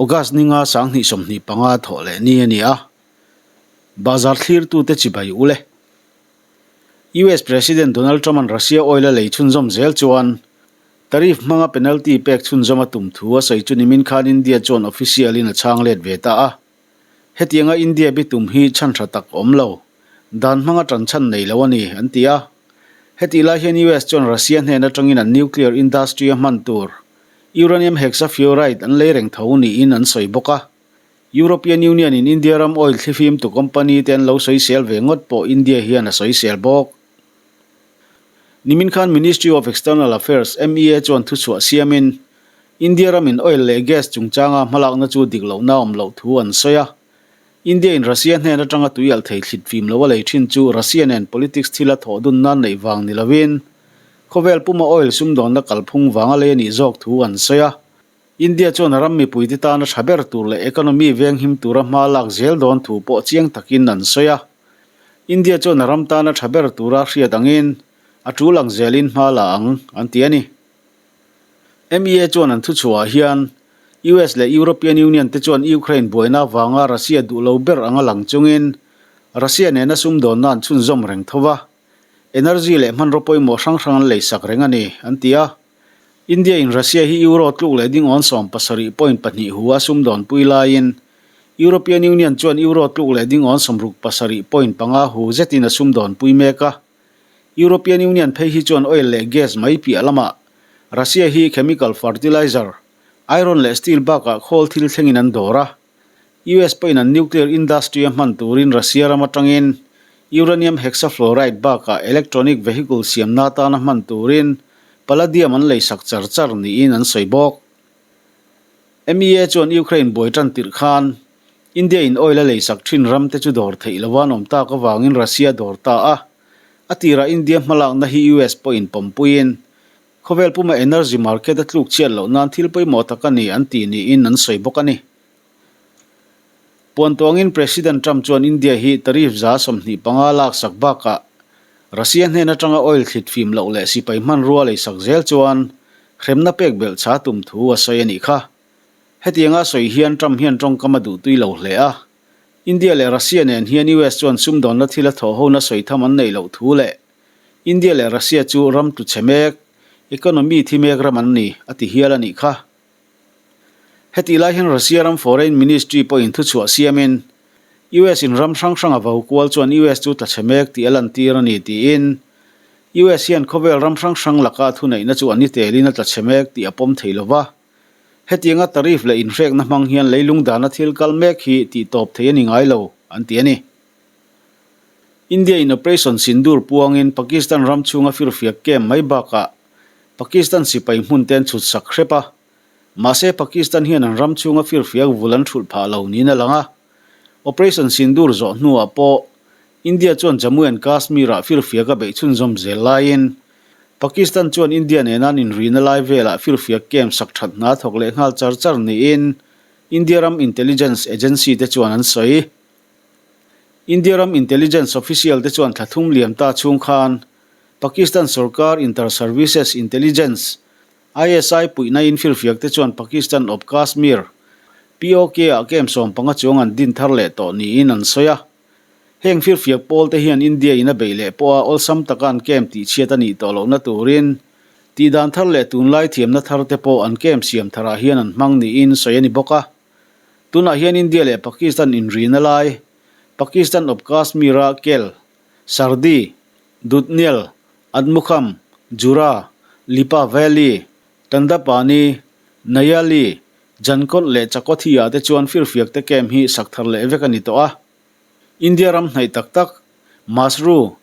August ninga 2025 thawh leh ni a ni a, Bazar thlirtute chibai u le. US President Donald Trump-a'n Russia oil a lei chhunzawm zel chuan tariff hmanga penalty pek chhunzawm a tum thu a sawi chu nimin khan India chuan official-in a chhang let ve ta a. Hetianga India bitum hi chhan tha tak awm lo, dan hmanga tan chhan nei lo a ni, an ti a. Hetih lai hian US chuan Russia hnen atangin an nuclear industry a hman tur uranium hexafluoride an lei reng tho niin an sawi bawk a. European Union in India ram oil thlifimtu company te an lo sawisel ve ngawt pawh India hian a sawisel bawk. Nimin khan Ministry of External Affairs, MEA, chuan thuchhuah siamin India ramin oil leh gas chungchanga hmalakna chu dik lohna awm loh thu an sawi a. India in Russia hnen atanga tui alh thei thlit fim lo a lei thin chu Russia nen politics thila thawh dun nan neih vang ni lovin khawvel puma oil sumdawnna kalphung vanga lei a nih zawk thu an sawi a. India chuan a ram mipuite tana tha ber tur leh economy venghim tura hma lak zel dawn thu pawh chiang takin an sawi a. India chuan a ram tana tha ber tura hriat angin a tul ang zelin hma la ang, an ti a ni. MEA chuan an thuchhuahah hian US leh European Union te chuan Ukraine buaina avanga Russia duh lo ber anga lang chungin Russia nena sumdawnna an chhunzawm reng tho va, energy leh hmanraw pawimawh hrang hrang an leisak reng a ni, an ti a. India in Russia hi Euro tluk leh ding awn 17.2 hu a sumdawnpui laiin European Union chuan Euro tluk leh ding awn 67.5 hu zetin a sumdawnpui mek a. European Union phei hi chuan oil leh gas mai piah lamah Russia hi chemical fertilizer, iron leh steel bakah khawl thil thlengin an dawr a. US pawhin an nuclear industry a hman turin Russia ram atangin uranium hexafluoride bakah electronic vehicle siamna atana hman turin palladium an leisak char char niin an sawi bawk. MEA chuan Ukraine buai tan tirh khan India in oil a leisak thin ram te chu dawr theih lova an awm tak avangin Russia dawr ta a. A tirah India hmalakna hi US pawhin pawmpuiin khawvel puma energy market a tluk chhiat loh nan thil pawimawh tak a ni an ti niin an sawi bawk a ni. Puan tuangin President Trump chuan India hi tariff 25% laksak bakah Russia hnen atanga oil thlit fim loh leh sipai hmanrua leisak zel chuan hremna pek belh chha tum thu a sawi a nih kha. Hetianga sawi hian Trump hian tawngkam a duhtui lo hle a. India leh Russia nen hian US chuan sumdawnna thil a thawh hona sawi tham an neih loh thu leh India leh Russia chu ram tlu chhe mek, economy thi mek ram an ni, a ti hial a nih kha. Hetih lai hian Russia ram Foreign Ministry pawhin thuchhuah siamin, US in ram hrang hrang a vo kual chuan US chu tla chhe mek tih a lantir a ni tiin, US hian khawvel ram hrang hrang laka thuneihna chu a ni telin a tla chhe mek tih a pawm thei lo va. Hetianga tariff leh inhrekna hmang hian leilung dana thil kal mek hi tih tawp thei a ni ngai lo, an ti a ni. India in Operation Sindoor puangin Pakistan ram chhunga firfiak camp mai bakah Pakistan sipai hmun te an chhut sak hrep a. Mahse Pakistan hian an ram chhunga firfiak vul an thulh phah lo niin a lang a. Operation Sindoor zawh hnuah pawh India chuan Jammu and Kashmir-ah firfiak a beih chhunzawm zel laiin Pakistan chuan India nena an inrihna lai velah firfiak camp sak that hna thawk leh nghal char char niin India ram intelligence agency te chuan an sawi. India ram intelligence official te chuan thla thum liam ta chhung khan Pakistan sorkar Inter-Services Intelligence, ISI, puihna in firfiak te chuan Pakistan awp Kashmir, POK, ah camp 15 chuang an din thar leh tawh niin an sawi a. Heng firfiak pawl te hian India in a beih leh pawh a awlsam taka an camp tihchhiat a nih tawh lohna turin tihdan thar leh tunlai thiamna thar te pawh an camp siam tharah hian an hmang niin sawi a ni bawk a. Tunah hian India leh Pakistan inrihna lai, Pakistan awp Kashmir-a Kel, Sardi, Dudhnial, Admukham, Jura, Lipa Valley, Tandapani, Nayali, Jankot leh Chakothi-ah te chuan firfiak te camp hi sak thar leh vek a ni tawh a. India ram hnaih tak tak, Masru,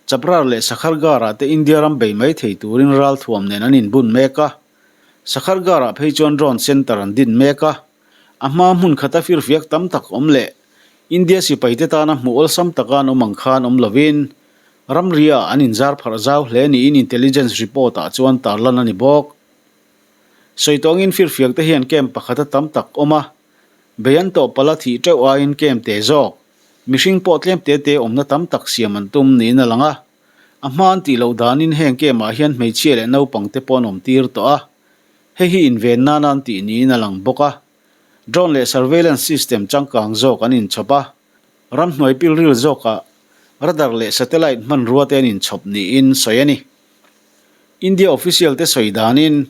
Chaprar leh Sakhargarh-ah te India ram bei mai thei turin ralthuam nen an inbun mek a. Sakhargarh-ah phei chuan drone center an din mek a, a hma hmun khata firfiak tam tak awm leh India sipaite tana hmuh awlsam taka an awm ang khan awm lovin ramria an inzar pharh zau hle niin intelligence report-ah chuan tarlan a ni bawk. Sawi tawngin firfiak te hian camp pakhata tam tak awm a, bei an tawh pala thih teuh aiin camp te zawk, mihring pawh tlem te te awmna tam tak siam an tum niin a lang a. A hma an tih loh danin heng camp ah hian hmeichhia leh naupang te pawh an awm tir tawh a, hei hi inven nana an tih niin a lang bawk a. Drone leh surveillance system changkang zawk an inchhawp a, ramhnuai pilril zawkah radar leh satellite hmanrua te an inchhawp niin sawi a ni. India official te sawi danin,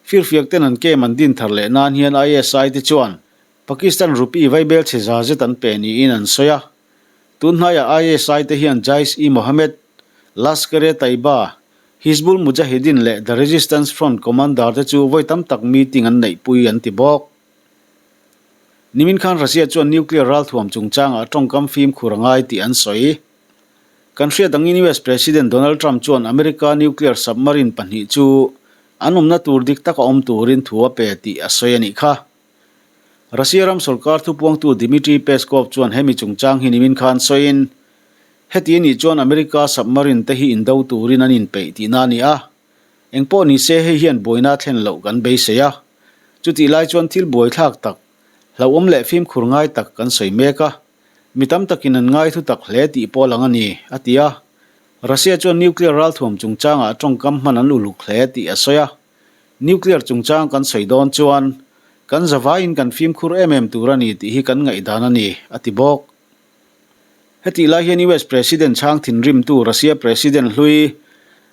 firfiak ten an camp an din thar leh nan hian ISI te chuan Pakistan rupee vaibel chhe za zet an pe niin an sawi a. Tun hnaiah ISI te hian Jaish-e-Mohammed, Lashkar-e-Taiba, Hizbul Mujahideen leh The Resistance Front commander te chu vawi tam tak meeting an neihpui an ti bawk. Nimin khan Russia chuan nuclear ralthuam chungchangah tawngkam fimkhur a ngai tih an sawi. Kan hriat angin US President Donald Trump chuan America nuclear submarine pahnih chu an awmna tur dik taka awm turin thu a pe tih a sawi a nih kha. Russia ram sorkar thupuangtu Dmitry Peskov chuan hemi chungchang hi nimin khan sawiin, Heti a nih chuan America submarine te hi indo turin an inpeih tihna a ni a. Engpawh ni se hei hian buaina a thlen loh kan beisei a. Chutih lai chuan thil buaithlak tak, hlauhawm leh fimkhur ngai tak kan sawi mek a. Mi tam takin an ngai thu tak hle tih pawh lang a ni, a ti a. Russia chuan nuclear ralthuam chungchangah tawngkam hman an uluk hle tih a sawi a. Nuclear chungchang kan sawi dawn chuan kan zavaiin kan fimkhur em em tur a ni tih hi kan ngaihdan a ni, a ti bawk. Hetih lai hian US President chhang thinrimtu Russia President hlui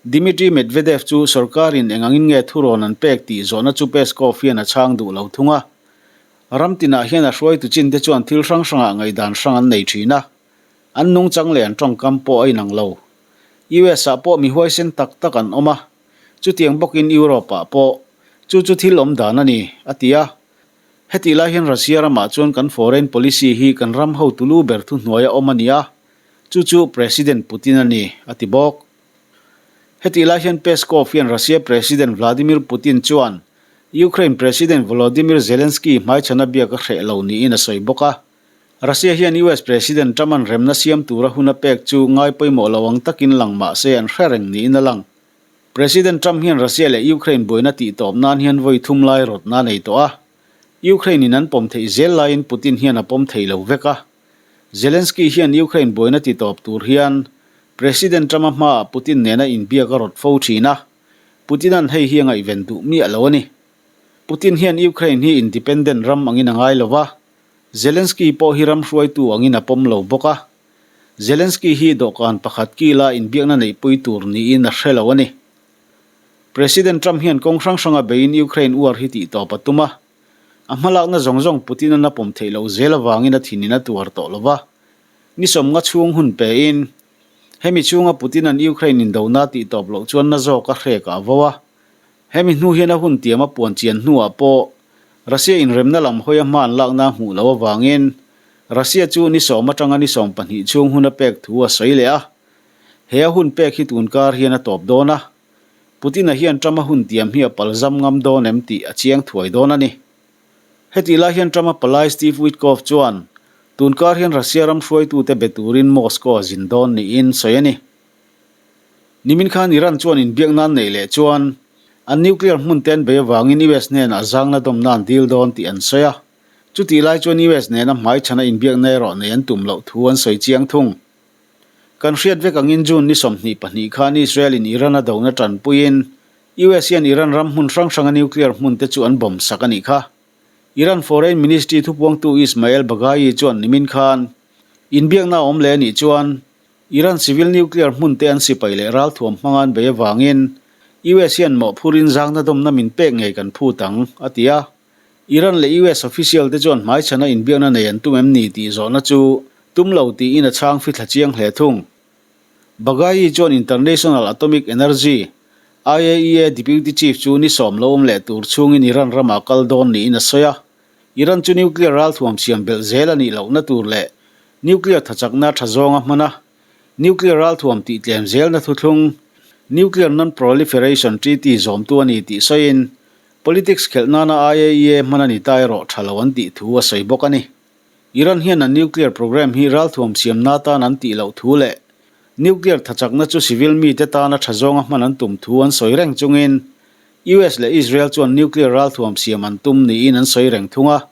Dmitry Medvedev chu sorkarin eng angin nge thurawn an pek tih zawhna chu Peskov hian a chhang duh lo thung a. Ram tinah hian a hruaitu chin te chuan thil hrang hrangah ngaihdan hrang an nei thin a, an nungchang leh an tawngkam pawh a inang lo. US ah pawh mi huaisen tak tak an awm a, chutiang bawkin Europe ah pawh chu chu thil awm dan a ni, a ti a. Hetih lai hian Russia ramah chuan kan foreign policy hi kan ram hotu lu ber thuhnuaia awm a ni a, chu chu President Putin a ni, a ti bawk. Hetih lai hian Peskov hian Russia President Vladimir Putin chuan Ukraine President Volodymyr Zelensky hmaichhana biak a hreh lo niin a sawi bawk a. Russia hian US President Trump-a'n remna siam tura hun a pek chu ngai pawimawh lo ang takin lang mah se an hre reng niin a lang. President Trump hian Russia leh Ukraine buaina tihtawp nan hian vawi thum lai rawtna a nei tawh a. Ukraine in an pawm theih zel laiin Putin hian a pawm thei lo vek a. Zelensky hian Ukraine buaina titawp tur hian President Trump-a hmaah Putin nena inbiak a rawt fo thin a. Putin-a'n hei hi a ngaihven duh miah lo a ni. Putin hian Ukraine hi independent ram angin a ngai lo va, Zelensky pawh hi ram hruaitu angin a pawm lo bawk a. Zelensky hi dawhkan pakhat kila inbiakna neihpui tur niin a hre lo a ni. President Trump hian kawng hrang hranga beiin Ukraine uar hi tihtawp a tum a. A hmalakna zawng zawng Putin-a'n a pawm theih loh zel avangin a thinin a tuar tawh lo va. Ni sawmnga chhung hun pein, hemi chhunga Putin-a'n Ukraine indona tihtawp loh chuan na zawk a hrek ah vo a. Hemi hnu hian a hun tiam a puan chian hnuah pawh Russia inremna lam hawi a hma an lakna a hmuh loh avangin Russia chu ni sawm atanga ni 12 chhung hun a pek thu a sawi leh a. He a hun pek hi tun kar hian a tawp dawn a. Putin-a hian Trump-a hun tiam hi a palzam ngam dawn em tih a chiang thuai dawn a ni. Hetih lai hian Trump-a palai Steve Witkoff chuan tun kar hian Russia ram hruaitute be turin Moscow a zin dawn niin sawi a ni. Nimin khan Iran chuan inbiak nan neih leh chuan an nuclear hmun te an bei avangin US hnenah zangna dawmna an dil dawn tih an sawi a. Chutih lai chuan US nena hmaichhana inbiakna erawh nei an tum loh thu an sawi chiang thung. Kan hriat vek angin June ni 22 khan Israel in Iran a dona tanpuiin US hian Iran ram hmun hrang hranga nuclear hmun te chu an bomb sak a nih kha. Iran Foreign Ministry thupuangtu Ismail Baghaei chuan nimin khan inbiakna a awm leh a nih chuan Iran civil nuclear hmun te an sipai leh ralthuam hmanga an bei avangin US hian mawhphurin zangna dawmna min pek ngei kan phut ang, a ti a. Iran leh US official te chuan hmaichhana inbiakna nei an tum em ni tih zawhna chu tum lo tiin a chhang fithla chiang hle thung. Baghaei chuan International Atomic Energy, IAEA, Deputy Chief chu ni sawm lo awm leh tur chhungin Iran ramah kal dawn niin a sawi a. Iran chu nuclear ralthuam siam belh zel a nih lohna tur leh nuclear thachakna tha zawnga hman a, nuclear ralthuam tih tlem zelna thuthlung, Nuclear Non-Proliferation Treaty zawmtu a ni tih sawiin politics khelh nana IAEA hman a ni ta erawh tha lo an tih thu a sawi bawk a ni. Iran hian an nuclear program hi ralthuam siamna atan an tih loh thu leh nuclear thachakna chu civil mite tana tha zawnga hman an tum thu an sawi reng chungin US leh Israel chuan nuclear ralthuam siam an tum niin an sawi reng thung a.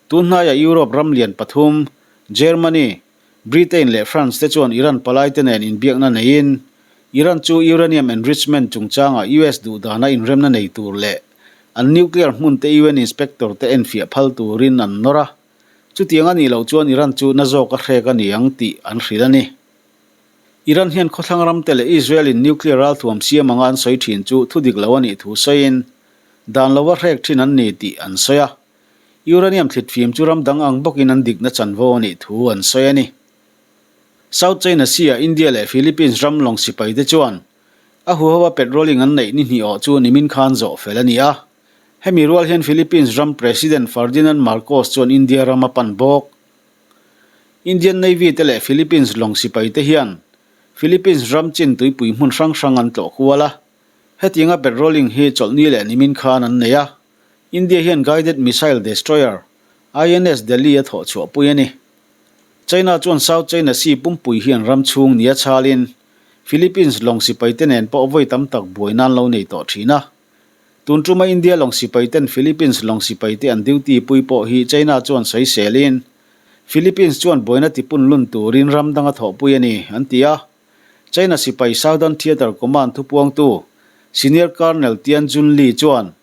Tun hnaiah Europe ram lian pathum, Germany, Britain leh France te chuan Iran palaite nen inbiakna neiin Iran chu uranium enrichment chungchangah US duhdana inremna nei tur leh An nuclear hmun te UN inspector te enfiah phal turin an nawr a, chutiang a nih loh chuan Iran chu na zawk a hrek a ni ang tih an hrilh a ni. Iran hian khawthlang ram te leh Israel in nuclear ralthuam siam anga an sawi thin chu thu dik lo a nih thu sawiin dan lova hrek thin an ni tih an sawi a. Uranium thlitfim chu ram dang ang bawkin an dikna chanvo a nih thu an sawi a ni. South China Sea-ah India leh Philippines ram lawng sipai te chuan a huho a patrolling an neih ni hnih awh chu nimin khan zawh fel a ni a. Hemi rual hian Philippines ram President Ferdinand Marcos chuan India ram a pan bawk. Indian Navy te leh Philippines lawng sipai te hian Philippines ram chin tuipui hmun hrang hrang an tlawh kual a. Hetianga patrolling hi chawlhni leh nimin khan an nei a. India hian guided missile destroyer INS Delhi a thawh chhuahpui a ni. China chuan South China Sea pumpui hian ram chhung nia chhalin Philippines lawng sipaite nen pawh vawi tam tak buai nan lo nei tawh thin a. Tun tuma India lawng sipaiten Philippines lawng sipaite an duty pui pawh hi China chuan sawi selin Philippines chuan buaina tipun lun turin ram danga thawhpui a ni, an ti a. China sipai Southern Theatre Command thupuangtu Senior Colonel Tian Junli chuan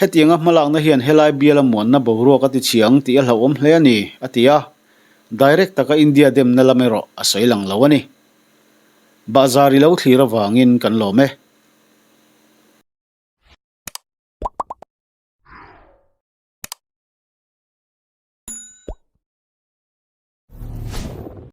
Hetianga hmalakna hian helai biala muanna boruak a ti chhiang tih a hlauhawm hle a ni, a ti a. Direct taka India demna lam erawh a sawi lang lo a ni. Bahzar i lo thlir avangin kan lawm e.